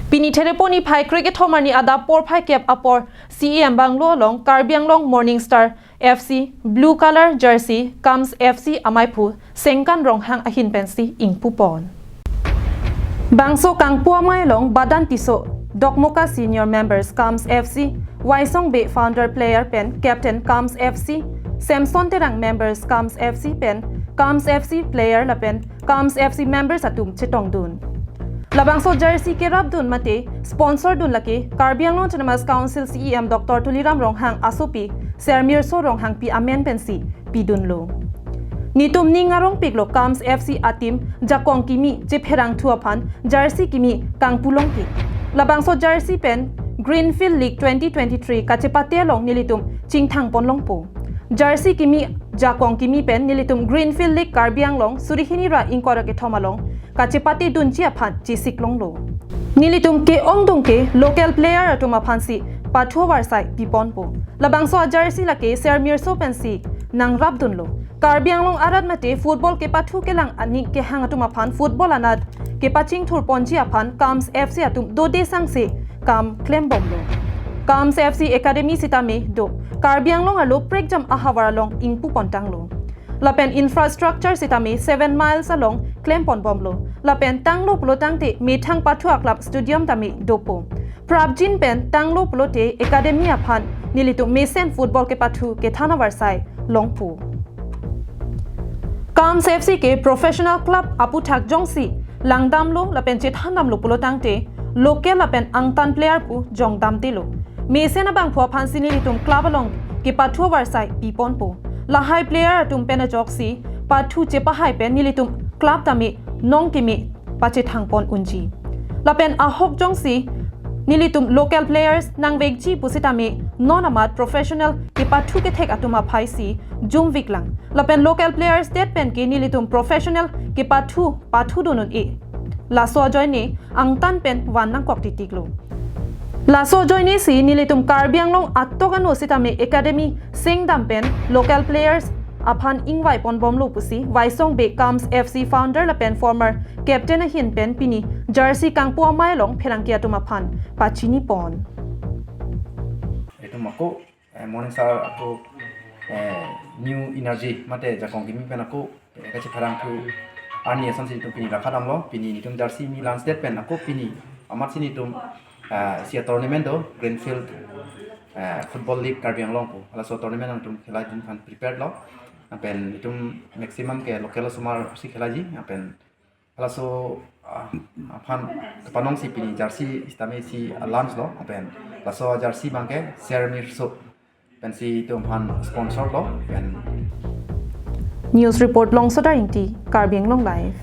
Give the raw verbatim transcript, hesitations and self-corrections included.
Pini Therepo niphai krekethom arni adap porphai kep apor C E M Bungalow along Karbi Anglong Morning Star F C blue color jersey KAMS F C amaiphu Sengkan Ronghang ahin pensi ingpupon. Bangso kangpu amei along Badan Tisso, Dokmoka senior members KAMS F C, Waisong Bey founder player pen captain KAMS F C, Samson Terang members KAMS F C pen KAMS F C player lapen KAMS F C members atum chetongdun. Labangso jersey kerapdun mate sponsordun lake Karbi Anglong Autonomous Council C E M Doctor Tuliram Ronghang asopi Sermirso Ronghangpi amen pensi pidunlo. Netum ning arongpiklo KAMS F C ateam jakong kimi chepherangthu aphan jersey kimi kangpulongke. Labangso jersey pen Greenfield League twenty twenty-three kachepate along nelitum chingthangponlongpo. Jersey kimi jakong kimi pen nelitum Greenfield League Karbi Anglong suri hini ra ingkoi ra kethom along kachepatedunji aphan chesiklonglo. Nelitum ke-ongdung ke local player atum aphansi pathu avarsai piponpo. Labangso a jersey lake Sermirso pensi nangrapdunlo. Karbi Anglong arat mate football kepathu kelang aning kehang atum aphan football anat kepachingthurponji aphan KAMS F C atum dode sangse kam klembomlo. KAMS F C Academy sitame do. Karbi Anglong arlo prekjam ahavar along ingpupontanglo. Lapen infrastructure sitame seven miles along klemponbomlo. Lapen tanglo pulotangte methang pathu a-club stadium tame dopo. Prapjin pen tanglo pulote academy aphan nelitum mesen football kepathu kethan avarsai longpo. KAMS F C ke professional club aputhak jongsi langdamlo lapen chethandamlo pulotangte local lapen angtan player pu jongdamdelo. Mesen abangphu aphansi nelitum club along kepathu avarsai piponpo. Lahai player atum pen ajoksi pathu chepahai pen nelitum club tame nong kimi pachethangpon unji. Lapen ahok jongsi nelitum local players nangvekji pusitame non amat professional kepathu kethek atum aphaisi jumviklang. Lapen local players det pen ke nelitum professional kepathu pathudun un-e. Laso ajoine angtan pen van nangkok titiklo. Laso ajoinesi nelitum Karbi Anglong atok ano sitame academy sengdam pen local players aphan ingvaiponbomlo pusi Waisong Bey KAMS F C founder lapen former captain ahin pen pini jersey kangpu amei along pherangke atum aphan pachinipon. Itum ako eh, Morning Star ako eh, new energy mate jakong kimi pen ako eh, kachepherangthu arni asonsi itum pini rakha damlo, pini itum jersey kimi launch det pen ako pini amatsi itum eh, isi a-tournament do Greenfield eh, Football League Karbi Anglong pu. Halaso tournament itum khela jin aphan prepared lo. Lapen itum maximum ke local osomar si khelaji. Lapen halaso ah, aphan kepanongsi pini jersey sitame isi launch lo. Lapen laso jersey abangke Sermirso pensi itum aphan sponsor lo. Lapen News report Longsodar Ingti, Karbi Anglong Live.